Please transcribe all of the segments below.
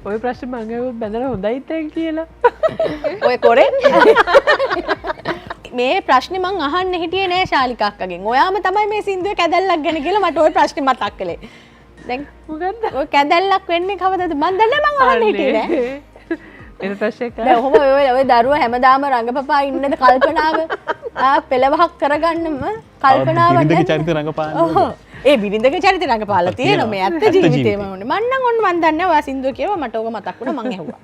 ඔය ප්‍රශ්න මං ඇහුවොත් බැඳලා හොඳයිද දැන් කියලා. ඔය කොරෙන් මේ ප්‍රශ්නේ මං අහන්න හිටියේ නෑ ශාලිකා අක්කගෙන්. ඔයාම තමයි මේ සින්දුවේ කැදැල්ලක් ගැන කියලා මට ඔය ප්‍රශ්නේ මතක් කළේ. දැන් මොකද්ද? ඔය කැදැල්ලක් වෙන්නේ කවදද මං දන්නේ නෑ, මං අහන්න හිටියේ නෑ. වෙන ප්‍රශ්නයක් දැන් ඔහොම ඔය ඔය දරුවා හැමදාම රංගපපා ඉන්නද කල්පනාව පෙළවහක් කරගන්නම කල්පනාවක් බිරිඳගේ නැද්ද? චරිත රඟපාන්න ඔව්. ඒ බිරිඳගේ චරිත රඟපාලා තියෙනවා මේ ඇත්ත ඇත්ත ජීවිතේම ජීවිතේ. ඕනේ. මං නම් ඔන්න මං දන්නේ නෑ ඔයා සින්දුව කියවා මට ඕක මතක් වුණා මං ඇහුවා.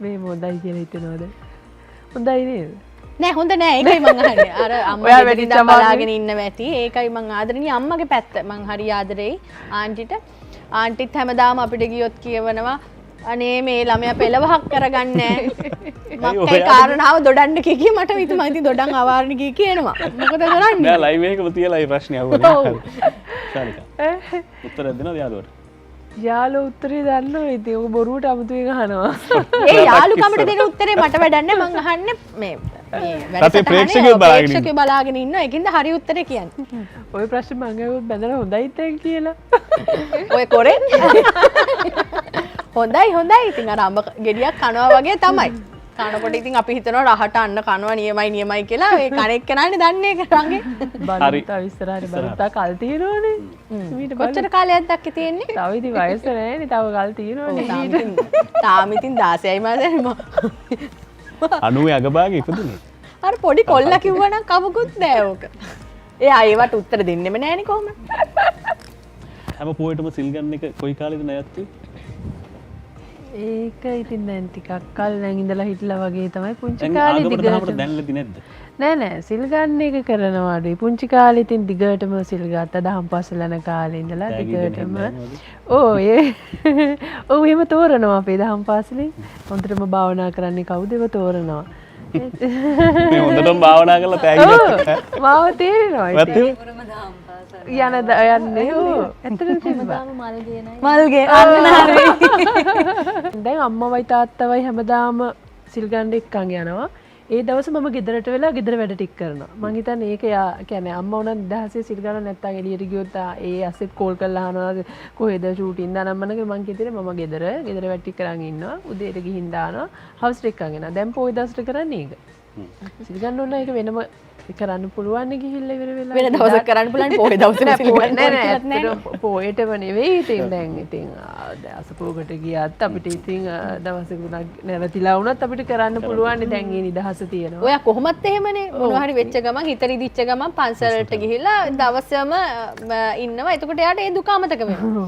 මේ හොඳයි කියලා හිතනවද? හොඳයි නේද? නෑ හොඳ නෑ, ඒකයි මං අහන්නේ. අර අම්මා ඔයා ගෙදර වැඩිච්ච ඉඳන් අමාරුයි. බලාගෙන ඉන්නව ඇති. ඒකයි මං ආදරණීය අම්මගේ පැත්ත. මං හරි ආදරෙයි ආන්ටිට. ආන්ටිත් හැමදාම අපිට ගියොත් කියවනවා අනේ මේ ළමයා පෙළවහක් කරගන්නේ නෑ. මක්කයි ඔයාට කාරණාව දොඩන්න කිය කිය මට ඉතින් මං ඉතින් දොඩන් අවාරණ කිය කියනවා. මොකද කරන්නේ? නෑ ලයිව් එකකම තියලා ඒ ප්‍රශ්නේ අහුවා. ඔව්. ශාලිකා උත්තරයක් දෙනවද යාළුවට? යාළුවෝ උත්තරේ දන්නවා ඉතින් ඔක බොරුවට අමුතුවෙන් අහනවා. ඒ යාළුකමට දෙන උත්තරේ මට වැඩක් නෑ. මං අහන්නේ මේ මේ රටේ වැඩසටහනේ ප්‍රේක්ෂකයෝ ඔව්, බලාගෙන ප්‍රේක්ෂකයෝ බලාගෙන ඉන්නවා. ඒකින්ද හරි උත්තරේ කියන්නේ. ඔය ප්‍රශ්න මං ඇහුවොත් බැඳලා හොඳයිද දැන් කියලා. ඔය කොරෙන් හොඳයි හොඳයි. ඉතින් අර අඹ ගෙඩියක් කනවා වගේ තමයි. කනකොට ඉතින් අපි හිතනවා රහට අන්න කනවා නියමයි නියමයි කියලා. ඒ කන එක්කනනේ දන්නේ ඒක රඟේ. බලමු තව ඉස්සරහට බලමු. තව කල් තියෙනවනේ. මීට බලමු. කොච්චර කාලයක්ද අක්කේ තියෙන්නේ? තව ඉතින් වයස නෑනේ, තව කල් තියෙනවනේ. තාම ඉතින් 16යි මාසෙයි. 90 අගභාගේ ඉපදුනේ. අර පොඩි කොල්ලා කිව්වනම් කවකුත් නෑ ඕක. එයා ඒවට උත්තර දෙන්නෙම නෑනේ කොහොමද? හැම පොයටම සිල් ගන්න එක කොයි කාලෙද නැවැත්තුවේ? ඒක ඉතින් දැන් ටිකක් කල් දැන් ඉඳලා හිටලා වගේ තමයි. පුංචි දැන් කාලේ ආගමට දිගටම දහමට දැනලාදී නැද්ද? නෑ නෑ, සිල් ගන්න එක කරනවා අඩුයි. පුංචි කාලේ ඉතින් දිගටම සිල් ගත්තා. දහම් පාසල් යන කාලේ ඉඳලා තෑගි දෙන දිගටම. හැම වගේ. ඔව්, ඒ ඔව් එහෙම තෝරනවා අපේ දහම් පාසලෙන්. හොඳටම භාවනා කරන්නේ කවුද ඒව තෝරනවා. මේ හොඳටම භාවනා කරලා තෑගි ඔව්, ගත්තා. මාව තේරෙනවා ඉතින්. වැත්තේ? යන යන්නේ ඔව්. ඇත්තටම තිබ්බා. මල් ගේනයි. මල් ගේ අන්න හරි. දැන් අම්මවයි තාත්තවයි හැමදාම සිල් ගන්න එක්කන් යනවා. ඒ දවස මම ගෙදරට වෙලා ගෙදර වැඩ ටික කරනවා. මං හිතන්නේ ඒක යා කියන්නේ අම්මා වුණත් නිදහසේ සිල් ගන්න නැත්තම් එළියට ගියොත් ඒ අස්සෙත් කෝල් කරලා අහනවා කොහෙද ෂූටින් දානම්මනක. මං හිතන්නේ මම ගෙදර වැඩ ටික කරන් ඉන්නවා. උදේට ගිහින් දානවා. හවසට එක්කන් එනවා. දැන් පොයි දවසට කරන්නේ ඒක. සිල් ගන්න ඕන එක වෙනම කරන්න පුළුවන් නේ ගිහිල්ලා ඉවර වෙලා. වෙන දවසක් කරන්න පුළුවන් පොයි දවසේම නෑ, සිල් ගන්න නෑ, ඕන නෑ, කියලාත් නෑනේ. ඇත්තටම පොයටම නෙවෙයි. ඉතින් දැන් ඉතින් දැන් අසපුවකට ගියත් අපිට ඉතින් දවසක උනක් නැවතිලා වුණත් අපිට කරන්න පුළුවන් නේ. දැන් ඒ නිදහස තියෙනවා. ඔයා කොහොමත් එහෙමනේ. මොනවා හරි වෙච්ච ගමන් හිත රිදිච්ච ගමන් පන්සලට ගිහිල්ලා දවසම ඉන්නවා. එතකොට එයාට ඒ දුක අමතක වෙනවා.